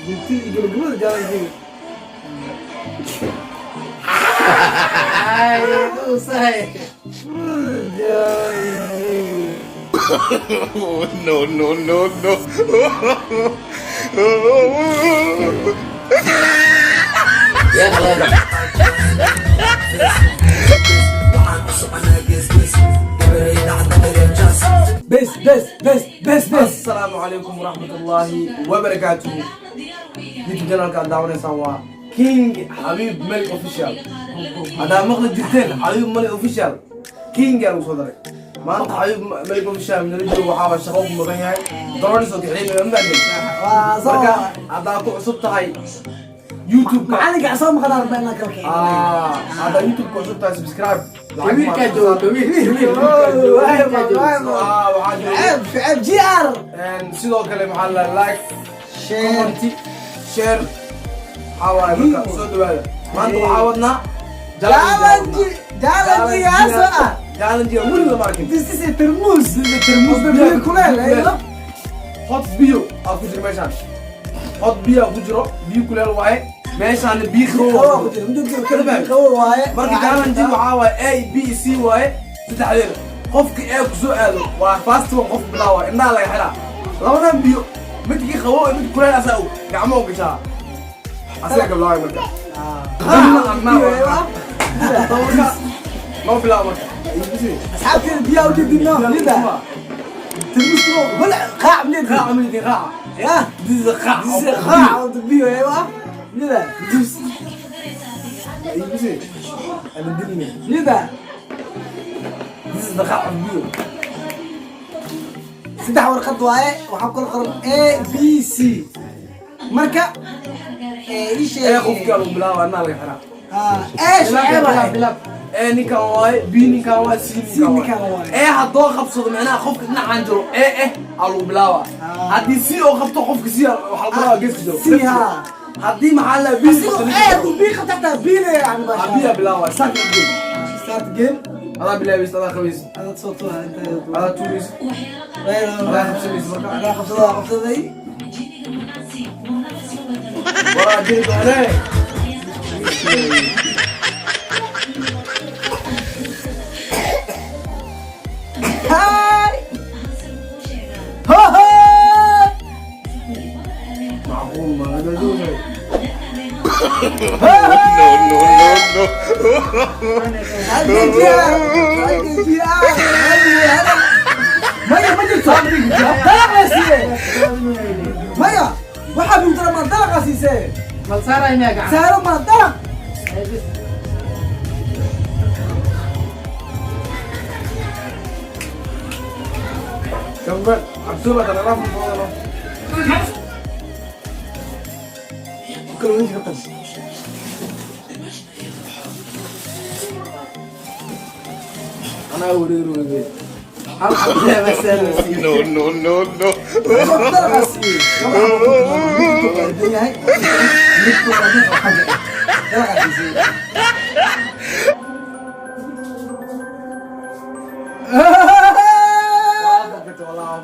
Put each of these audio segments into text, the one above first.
Gunti gabagabada challenge. Ay, usay. No, no, no, no. Ya kala. Bes, bes, bes, bes, bes. Asalaamu calaykum waraxmatullaahi wabarakaatuhu. YouTube channelka aad daawanaysaan waa King Xabiib Malik Official. Haddaa maqli jirteen Xabiib Malik Official, King aa lagu soo daray. Maanta Xabiib Malik Official nala joogo. Waxaa shaqo ku maqan yahay, drones oo kaxeynaya, ma fahanteen? Waa soo. Marka haddaa ku cusub tahay YouTube-ka Macalinka soo maqnaa, rabaa inaan kala kiciyo. Ah, haddaa YouTube-ka cusub tahay, subscribe. Kabiirkaa joogo, kabiir, kabiirkaa joogo, kabiirkaa joogo. Ah, waxaa jooga Shucayb, Shucayb GR. Sidoo kale maxaa la like, Share. comment, share, waxaa waaye. Marka soo dhawaada. Maanta waxaa wadnaa Challenge, challenge yaasoo ah. Challenge weli lama arkin. This is a termus. Termus. Biyo kuleel, ayo. Hot biyo aa ku jiro meeshaan, hot biyo aa ku jiro, biyo kuleel waaye. Meeshaan biyo qabow qabow aa ku ku jiro. jiro. Muddo kala biyo qabow waaye. Marka challenge waxaa waaye A, B, C waaye saddexdeeda. Qofka A ku soo aado waa first one. Qof bilaawa, indhaha laga xiraa. Labadan biyo, midkii qabow iyo mid kuleel, asaa og gacmo u gashaa, asaga bilaaway. Marka marka noo bilaabo marka. Asxaabteeda, biyaha ujeedino lida. Termus wala qaac mid. Qaaca midkii qaaca. Ya. This is a qaac. This is a qaac of the biyo, ayo. Lida. Ana dilni. Lida. This is the qaac of biyo. Saddex warqad waaye, waxaa kula qoran A, B, C. Marka ii sheeg. Ee qofkii lagu bilaaba, anaa laga xiraa. Ah, A Shucayb waaye. Bilaab. A ninkan waaye, B ninkan waaye, C C ninkan ninkan waaye. Waaye. Ee haddoo qabsado, macnaha qofka dhinacan jiro ee aa lagu bilaaba. Ah. Haddii C oo qabto, qofka C waxaa lagu bilaaba geeska jiro. C, ha. Haddii maxaa la B Asigo A hadduu B qabto, xataa B le yani. Ah, B aa bilaaba. Start the game. Start game. Adaa bilaabaysid, adaa qabaysid. Adaa soo tuura inta. Adaa tuuraysid, adaa qabsanaysid marka. Adaa qabsada, qabsaday. Waraa jiri doonee. Hay ho ho. Macquul ma adaa joogay. No, no, no, no. Halka GR, halka GR, hada maya, ma jirto dalaqa siiye. Maya, waxaa buu dara, ma dalaqa siisee? Mal saaray miyaa gacan? Saaro, ma dalaq. Gambal cabsuba tanaraaf badan. Kala weyn kartan. Anaa wareer weye. Hal xabee baa saaray. No, no, no, no. Dalaqa siiye. Midku qaldan yahay, midku qaldan oo xagga ah dalaqa siisee.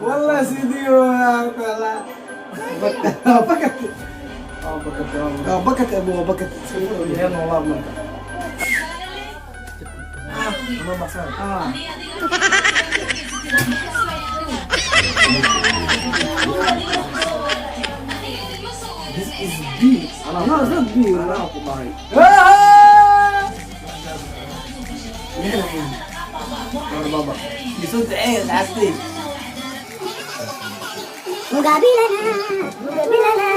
والله سيدي والله بكت بكت ابو بكت. آه. This is B. No, it's not B. Anaa ku dhahay. آه. Baba. Isoo duceeya asxaabtay. مقابلنا مقابلنا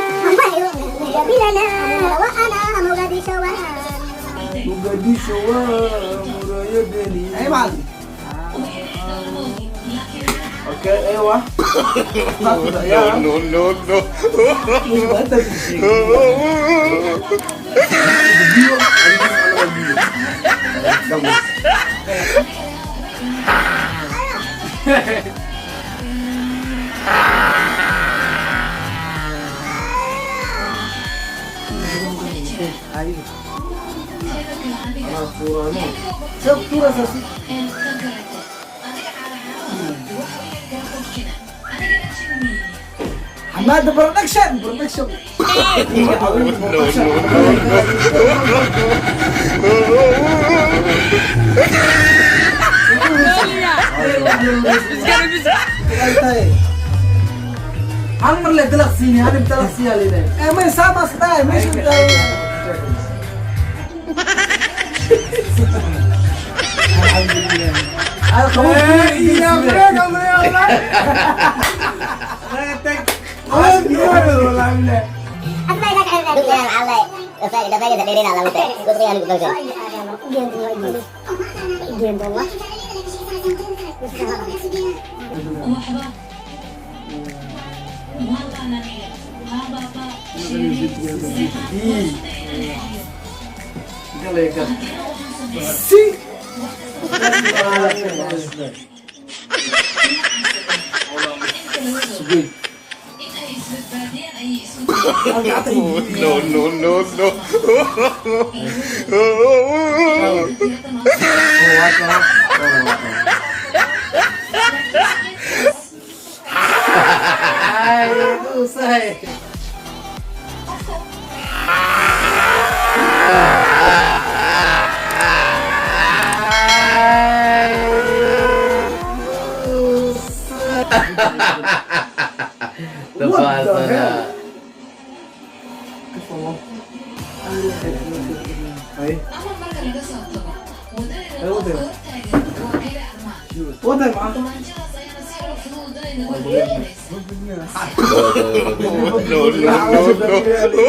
مقابلنا وأنا مقدسة. Muqdisho waa muraayadani. أي معلم. Okay, aywa. No, no, no, no. مش بهدد شيء. Biyo, another biyo. Double. Anaa tuuraano. شوف صورة أساسية. Xamaada production, production. No, no, no, Ay. Hal mar le dalaq siini, hal dalaq siiyaa leedahay. Eh, may saamaas dhahay meesha tahay. Hal qabow. Galay gal. Si. No, no, no, no. Ay, dhuusay. What the hell? Ay. Wadan macaan. No, no, no, no.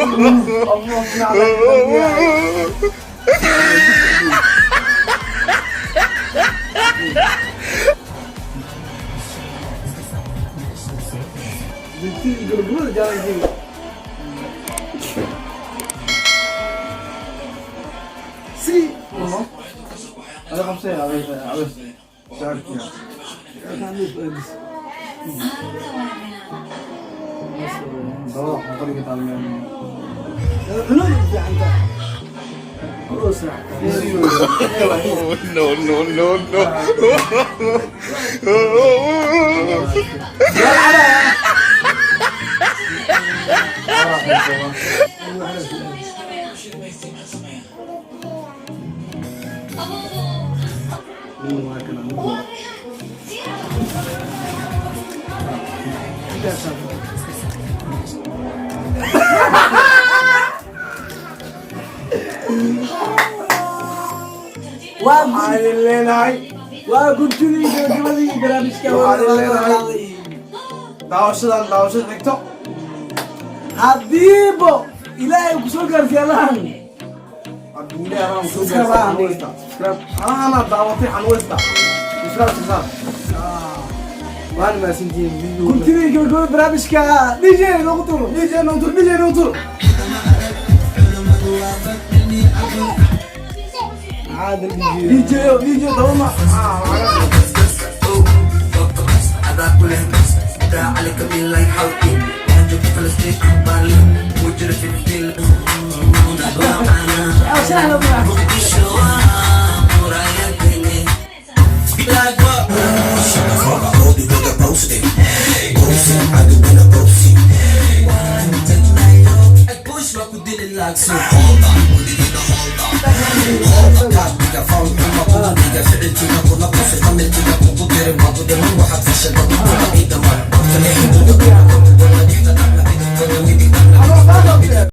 Gurgurada jaalankeega. Si. Ada qabsay, adeeg, adeeg. Saarkiya. Dabada qoriga taalmeen. Cunug fiican tahay. No, no, no, no. Waa Waxaan idin leenahay waa gurtidii gabagabadii barnaamijka. Waxaan idin leenahay daawashadan daawashada xigto. Haddiibo Ilaahay ku soo gaarsiiya Allahan. Abdulle anaa soo gaarsiiyay. Subscribe. Anaa daawatay xanwesta. Subscribe, subscribe. Waan mahadsantihiin video. Gurtidii gabagabada barnaamijka DJ noogu tuur. DJ noogu tuur, DJ noogu tuur. Caadil DJ. DJ DJ daba ma.